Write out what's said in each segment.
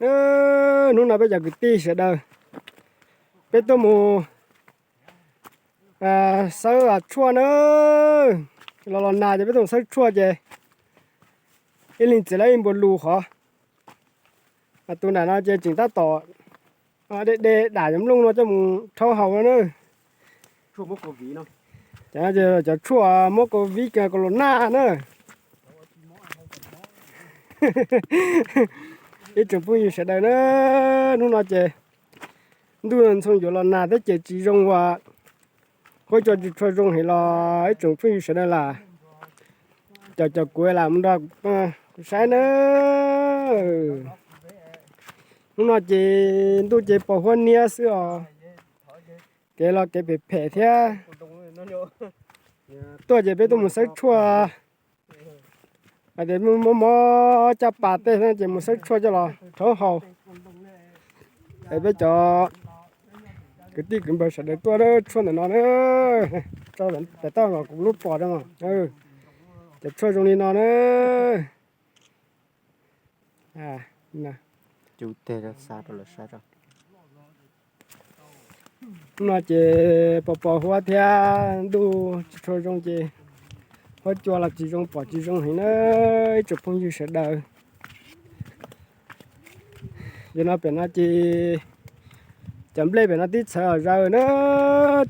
Hnub no peb cov kwv tij sawv daws, peb tuaj mus xawb tshuaj na. Los los nag ces peb tuaj mus xawb tshuaj ces ib leeg txiav lawv ib npua lus qhov. Tus nram no ces tseem tab tom de de dam cov nplooj no coj mus rhaub haus no na. Cov tshuaj muab covid ka kaus los naj na. Ib tsoom phooj ywg sawv daws na, hnub no ces ntuj ntxhoo yuav los nag thiab ces tsis zoo uas huab cua tsis tshua zoo heev los ib tsoom phooj ywg sawv daws lam caum caum kuv lam mus nrog kuv saib na. Hnub no ces ntuj ces pos huab niab xwb os. Kev los kev phem phem thiab. Tuaj ces peb tuaj mus xawb tshuaj. Hais tias mob mob caj pas tej no ces mus xawb tshuaj coj los rhaub haus. Es peb cov kwv tij kwv npawg sawv daws tuaj tshuaj ntawm no na, tso pem toj los kuv lub pos rau. Cov tshuaj zoo li no na. Hnub no ces pos pos huab thiab ntuj tsis tshua zoo ces huab cua los tsis zoo pom tsis zoo heev na ib tsoom phooj ywg sawv daws. Yog no pem no ces cov nplej pem no twb txhawv zaws na,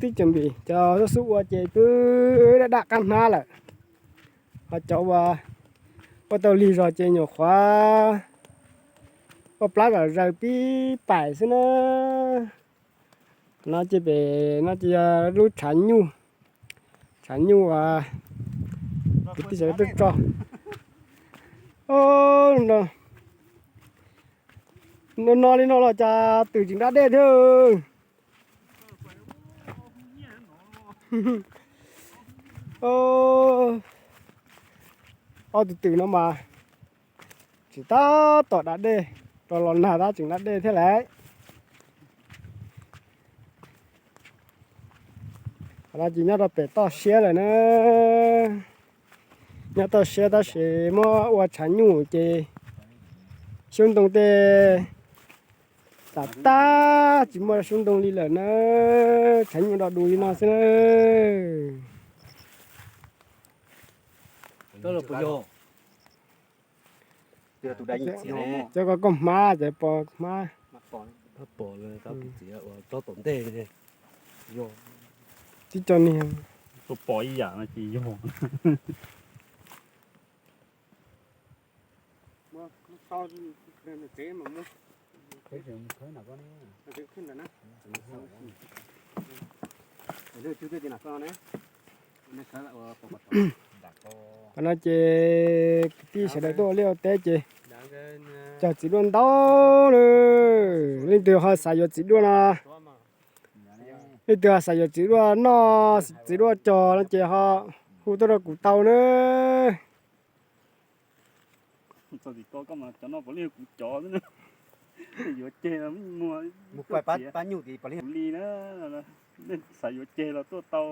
twb cov npim cov xub xub ua ces twb daj daj qab hnab lawm. Ho cov uas ua tau lig zog ces nyuam qhuav ua plab zom zaws pib paim xwb na. No ces pem no ces yog lub tshav nyuj, tshav nyuj uas kwv tij sawv daws tuaj tso. No no li no los cas twm tseem da dej thiab. Ob tug twm no mas tseem tab tom da dej, los los nag tab tseem da dej thiab lauj. Qhov no ces nyob rau pem toj siab lawm na. Nyob toj siab tab sis muab ua tshav nyuj ces xyoob ntoo tej tas tag tsis muaj xyoob ntoo li lawm na. Tshav nyuj do dus li no xwb na. Cov ko koj hmab ces pos hmab. Tib co niag. Qhov no ces kwv tij sawv daws tuaj ua liaj ua teb ces cog txiv duaj ntau lawm. Leej twg ho xav yuav txiv duaj no, leej twg ho xav yuav txiv duaj noj, txiv duaj cog no ces ho hu tuaj rau kuv tau na. Yuav ceg los muag li na, xav yuav ceg los tuaj tau.